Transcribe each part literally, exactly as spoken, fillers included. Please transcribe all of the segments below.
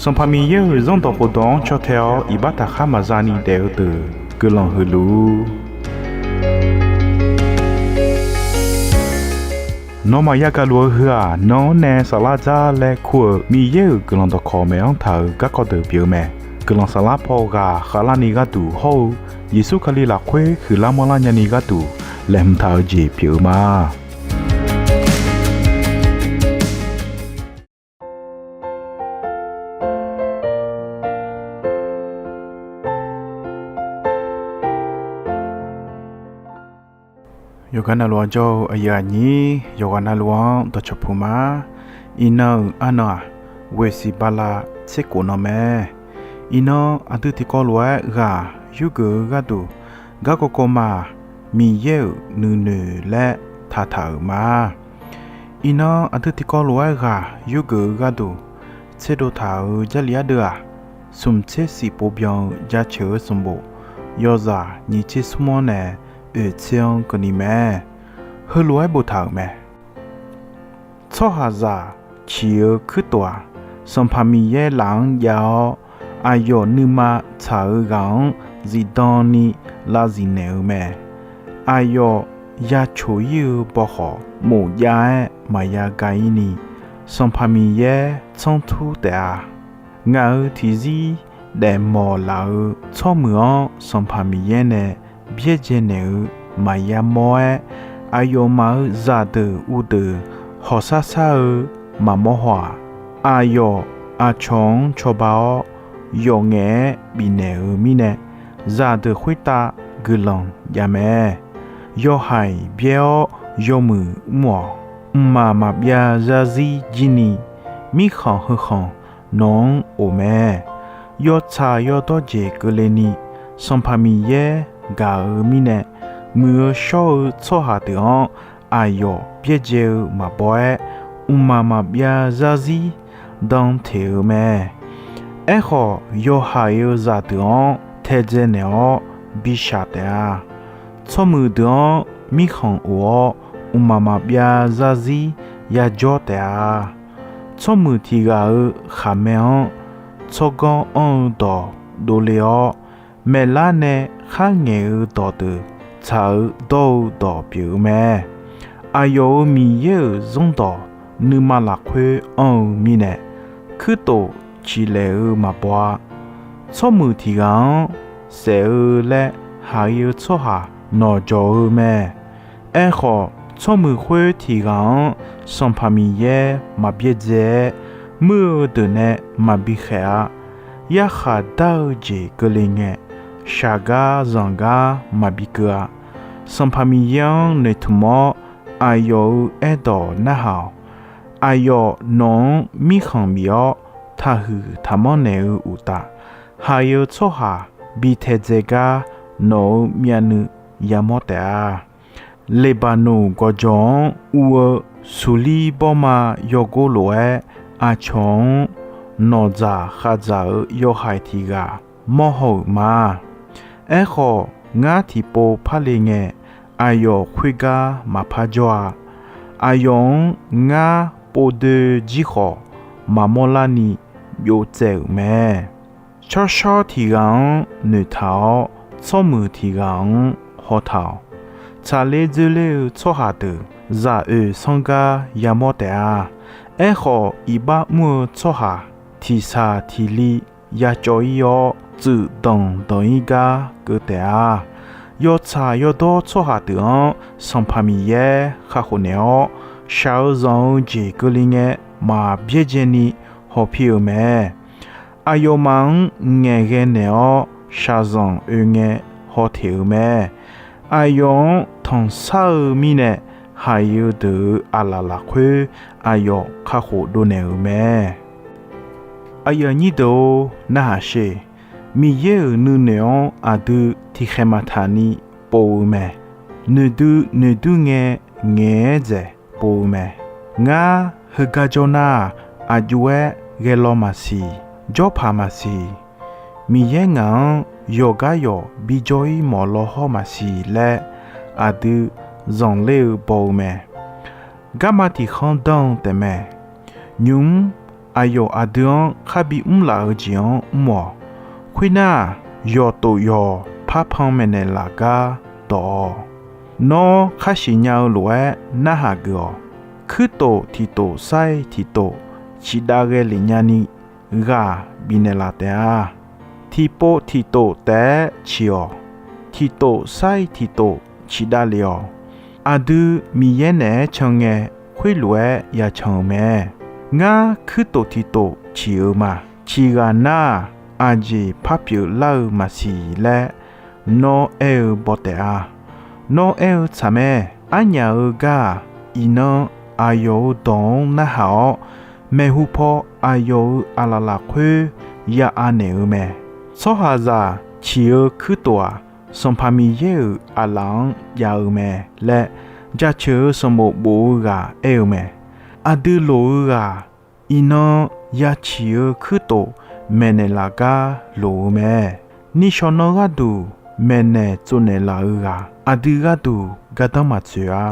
Sanqpaq Miqyaer-euq Zanrdawq khofdawq-anr caw tae-awr iqbax taqkhar maqza ni daef-eu deuq guiqlanq huiq luf-ur. Nawmaf yagaq luf-eu heu-aq, nan-anr nae saflar dzar laer kur-euq Miqyaer-euq guiqlanq dawqkawq maeq-anr taq-euq garkawv deuq pyeuf-eu mae. Guiqlanq saflar paw ghaq khavlarni gharduq hawr-eu Yeqsur Kali lafkhoer huiqlar manrlar nyani gharduq laeqhmq taq-eu jeq pyeuf-eu ma. Yawqghaq navluf-anr jawr-eu aqyuif aqnyir, yawqghaq navluf-anr dawqcawq puq ma. Iqnan-euq arnan-aq, ghoeqsiq bala tserkhof nan mae. Iqnan aqdui tiqkawv lof-aer ghaq yurgeuf-eu gharduq, garkawv kawv ma-aq, Miqyaer-euq nuinoeq laer taqtaq-euq ma. Iqnan aqdui tiqkawv lof-aer ghaq yurgeuf-eu gharduq tserdov taq-euq Jarlif ardeuv-aq, smq tser shif pov byan-eu jaceuq-eu sanqbof yawzaq nyiq tser smr-anr nae oeq tser-anr keuvni mae. Heulof-aer boftaq-euq mae. Tsawrhaqzaq ciq-eu kuirtof-aq, Sanqpaq Miqyaer laf-anr jav-awr, aqyawf nuima tsaq-eu ghaq-anr zifdan ni lavzif naeq-eu mae. Aqyawf ya coq ir-eu bawkhawf, mof jav-aer maqya ga ir ni, Sanqpaq Miqyaer tsanr tur taef-a. Ngaq-euq tiqzir daefmawf laf-eu tsawrmuiq-anr Sanqpaq Miqyaer nae byaerdzae naeq-eu maqya mawr-aer, aqyawfmaf-euq zaqdeuq uvdeuq hawqshar shar-eu maqmawr haw-aq, aqyawf aqcawq-anr cawba-awr, yawf ngaef-aer bifnaeq-euq mirnae, zaqdeuq khoertav guiqlanq jav mae. Yawhaiq byaer-awr yawmuiq mr-awq. Mqmaq maqbyav zarzir jir ni, mirkhanq heukhanq nawq-anr of mae. Yawtsaq yawdawr jeq keuvle ni, Sanqpaq Miqyaer gaq-eu mirnae, muiq-eu shawr-eu tsawrhaq deuq-anr aqyawf byaerdzae-eu maqbaw-aer, mqmaq maqbyav zarzir dan teq-eu mae. Aerkhawf, yawhaiq-eu zaqdeuq-anr taedzae naeq-awr bishaq taef-a. Tsawrmuiq deuq-anr mirkhanq of-awr, mqmaq maqbyav zarzir yajawr taef-a. Tsawrmuiq tiq ghaq-euq khaqmae-anr tsawrganr anr-eu dawq dovle-awr, maeqlar nae kharngaeq-eu dawqdeuq tsaq-eu dawr-eu dawq pyeuf-eu mae. Aqyawf-euq Miqyaer-euq zanrdawq nuima lafkhoer anr-eu mirnae, kuirtof ciqlaeq-eu maqbaw-a. Tsawrmuiq tiq ghaq-anr saef-eu laer haiq-eu tsawrhaq nawqjawq-eu mae. Aerkhawf, tsawrmuiq khoer tiq ghaq-anr Sanqpaq Miqyaer maq byaerdzae-aer, muir-eu deuq nae maqbi khaeq-a. Yarkhaq dar-eu jeq keuvle ngae, shaq gar zanq gar maqbi keuv-a. Sanqpaq Miqyaer-anr noeqtmq-awr, aqyawf-euq aerdawq narhaq-awq. Aqyawf nawq-anr mirkhanq bif-awr, taqhuiq taqmanr naeq-eu uqtaf, haiq-eu tsawrhaq bi taedzae gar nawq-euq myavnuiv yamawr taef-a. Leqbaqnoq gawqjawq-anr uv-eu suqlir bawrma yawgor lof-aer, aqcawq-anr nawqdzaq khavdzaq-eu yawhaiq tiq ghaq mawrhaw-euq ma. Aerkhawf, ngar tiqpov parle ngae, aqyawf khoergar maqpar jawr-a. Aqyawf-anr ngar povdoe jir khawf, maqmawr larni byov tsaev-euq mae. Tsawrshawr tiq ghaq-anr noeqtaq-awr, tsawrmuiq tiq ghaq-anr hawtaq-awq. Tsaqler dzoerler-eu tsawrhaq deuq zaq oeq sanr gar yamawr taef-a. Aerkhawf, iqbax mr-eu tsawrhaq tiqshaq tiqli yacawv ir-awr, tsuif danq danq ir gar keuv taef-a. Yawtsaq yawdawr tsawrhaq deuq-anr Sanqpaq Miqyaer kakhof naeq-awr, shaq-eu zanq-eu jeq keuvle ngae maq byaerdzae ni hawpi-euq mae. Aqyawfmaf-anr ngaeqghae naeq-awr shaqzanq oe ngae haw teq-euq mae. Aqyawf-anr tanqshar-eu mirnae, haiq-eu deuq-euq aqlaf lafkhoer aqyawf kakhof dovnaeq-euq mae. Aqyuif aqnyir deuq-or, narhaq sher. Miqyaer-euq nuinoeq-anr aqdui tiqkhaeq maqtaq ni pov-eu mae. Noeqdui noeqdur ngae, ngaeq-aer dzaeq pov-eu mae. Ngar heugar jawr nar-aq, aqjox-aer ghae law maqsiq, jawrpaq maqsiq. Miqyaer ngaq-anr yawqgar yawq bijawr-ir mawf law hawr maqsiq laer, aqdui zanqler-eu baw-eu mae. Garma tiq khanr danr-eu taefmae. Nymq-mr aqyawf aqdui-anr kharbi mrlaf-eu jeq-anr mr-awq. Khoernar, yawqtof yawq parpan maeqnaeq laf gar dawq-awq. Nawr khar siqnya-eu lof-aer narhaq geuf-awq. Kuirtof tiqtof sair tiqtof ciqdav ghae lef nyani ghaq bifnaeq laf taef-a. Tiqpov tiqtof taef-aer ciq-awq. Tiqtof sair tiqtof ciqdav lef-awq. Aqdui Miqyaer naeq-aer can ngae, khoerlof-aer ya can-eu mae. Ngar kuirtof tiqtof ciq-eu ma. Ciqghaq nar-aq, aqjeq par pyeuflar-eu maqsiq laer nawr aer-eu baw taef-a. Nawr aer-eu tsaq mae. Arnyaf-eu gar-aq, iqnan aqyawf-euq dawq-anr narhaq-awr, maeqhu paw aqyawf-euq aqlaf lafkhoer ya anaeq-eu mae. Tsawrhaqzaq ciq-eu kuirtof-aq, Sanqpaq Miqyaer-euq aqlaf-anr jav-eu mae laer, jaceuq-eu sanqbof bof-eu ghaq aer-eu mae. Aqdui loq-eu ghaq, iqnan ya ciq-eu kuirtof maeqnaeq laf gar loq-eu mae. Nishawq nan gharduq maeqnaeq tsovnaeq laf-eu ghaq, aqdui gharduq gardanr maqtsoeq-a.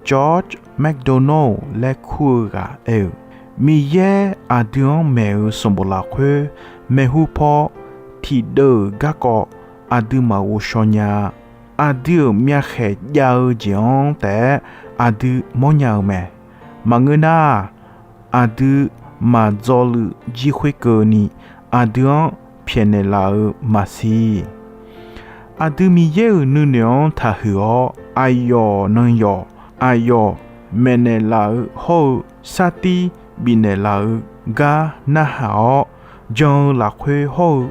George MacDonald laer kur-eu ghaq aer-eu, Miqyaer aqdui-anr maeq-eu sanqbof lafkhoer maeqhu paw tiqdeuv-euq garkawv aqdui maqghov shaw nya-a. Aqdui-euq myavkhaeq jav-eu jeq-anr taef-aer aqdui mawrnya-eu mae. Maqngeur nar-aq, aqdui maqdzawluiv jir khoerkeuvni aqdui-anr pyaeqnaeq laf-eu maqsiq. Aqdui Miqyaer-euq nuinoeq-anr taqhuiq-awr, aqyawf nan yawf aqyawf maeqnaeq laf-eu hawr-eu sartir bifnaeq laf-eu gar narhaq-awr, jan-eu lafkhoer hawr-eu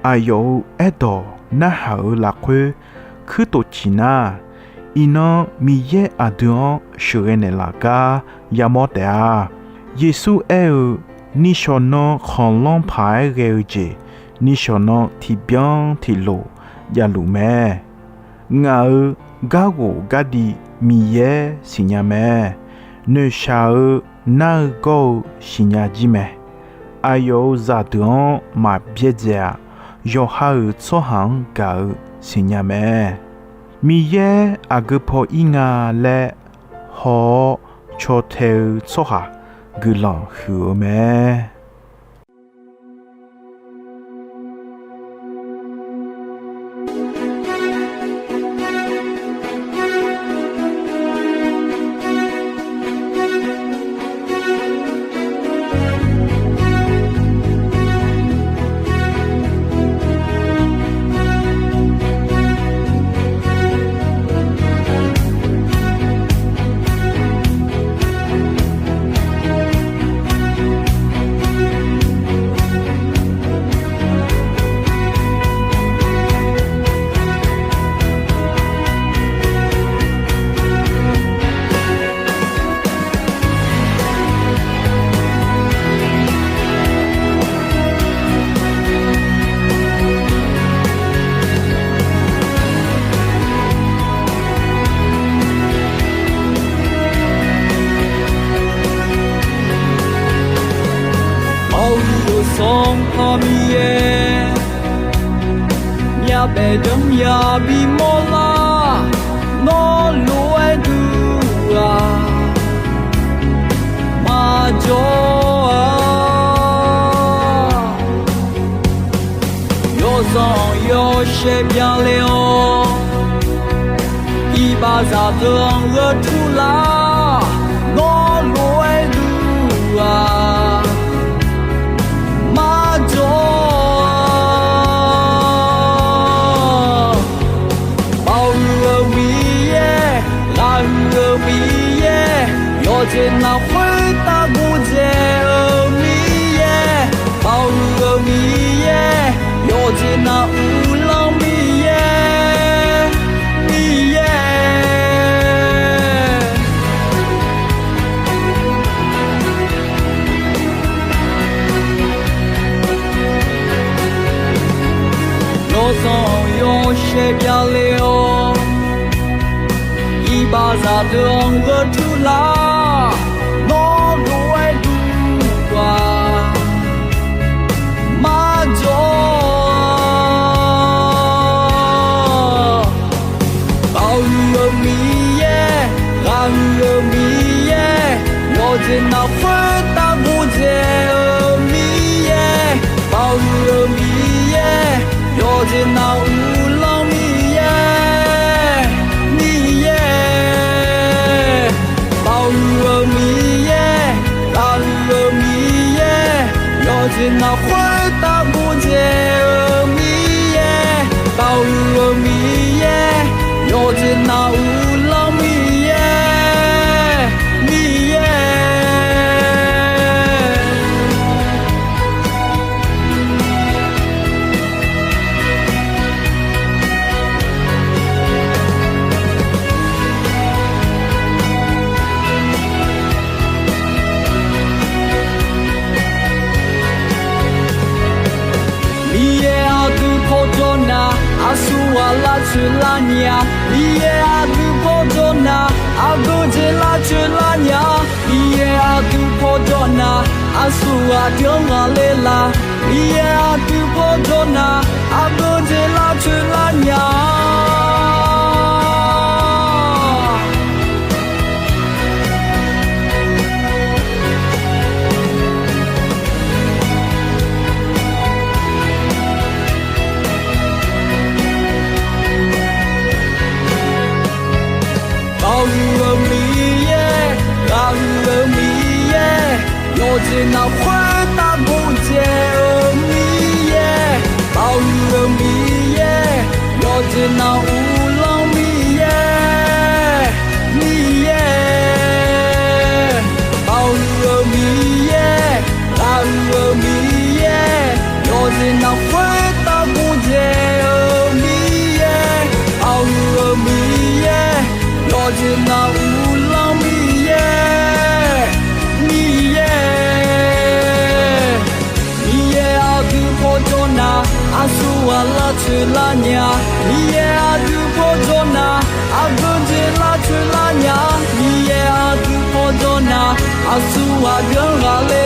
aqyawf-euq aerdawq narhaq-eu lafkhoer kuirtof ciq nar, iqnan Miqyaer aqdui-anr sheuqghae naeqlaf gar yamawr taef-a. Yeqsur aer-eu, nishawq nan khanqlanr paq-aer ghae-eu jeq, nishawq nan tiqbyan tiqlof javluf mae. Ngaq-euq garghof gardi Miqyaer siqnya mae. Noeqshaq-eu nar-eu gawr-eu siqnya jir mae. Aqyawf-euq zaqdeuq-anr maq byaerdzae-aq, yawqha-euq tsawrhaq-anr gaq-eu siqnya mae. Miqyaer aqgeu paw ir nga laer haw-awr caw tae-eu tsawrhaq guiqlanq huiq-eu mae. Arhu-eu Sanqpaq Miqyaer, myavbaef janr ya bimawr lar, nawr lof-aer duq-aq, maqjawr-a. Yawzanq yawshaef byanle-awr, iqbaxzaq deuq-anr gheurtur lar, nawr lof-aer duq-aq, maqjawr-a. Baoq huiq-eu Miqyaer, ghaq huiq-eu Miqyaer, yawqjeq navluf khoertav gordzae-eu Miqyaer, baoq huiq-eu Miqyaer, yawqjeq navluf uqlanr Miqyaer, Miqyaer. Yawzanq yawshaef byanle-awr, iqbaxzaq deuq-anr gheurtur lar, nawr lof-aer duq-aq, maqjawr-a. Baoq huiq-eu Miqyaer, ghaq huiq-eu Miqyaer, yawqjeq navluf khoertav gordzae-eu Jeqnaq uvlanr Miqyaer, Miqyaer, baoq huiq-eu Miqyaer, gaq huiq-eu Miqyaer, yawqjeq navluf khoertav gordzae-eu Miqyaer, baoq huiq-eu Miqyaer, yawqjeq navluf uvlanr Miqyaer, Miqyaer. Miqyaer aqdui paw jawr nar, aqsurghaq lavcoeq lavnya. Miqyaer aqdui paw jawr nar, aqgeujeq lavcoeq lavnya. Miqyaer aqdui paw jawr nar, aqsurghaq byanlar ler la. Miqyaer aqdui paw jawr nar, aqgeujeq lavcoeq lavnya. Baoq huiq-eu Miqyaer, gaq huiq-eu Miqyaer, yawqjeq navluf khoertav gordzae-eu Miqyaer, baoq huiq-eu Miqyaer, yawqjeq navluf uvlanr Miqyaer, Miqyaer, baoq huiq-eu Miqyaer, gaq huiq-eu Miqyaer, yawqjeq navluf khoertav gordzae-eu Miqyaer, baoq huiq-eu Miqyaer, yawqjeq navluf uvlanr Miqyaer, Miqyaer. Miqyaer aqdui paw jawr nar, aqsurghaq lavcoeq lavnya. Miqyaer aqdui paw jawr nar, aqgeujeq lavcoeq lavnya. Miqyaer aqdui paw jawr nar, aqsurghaq byanlar ler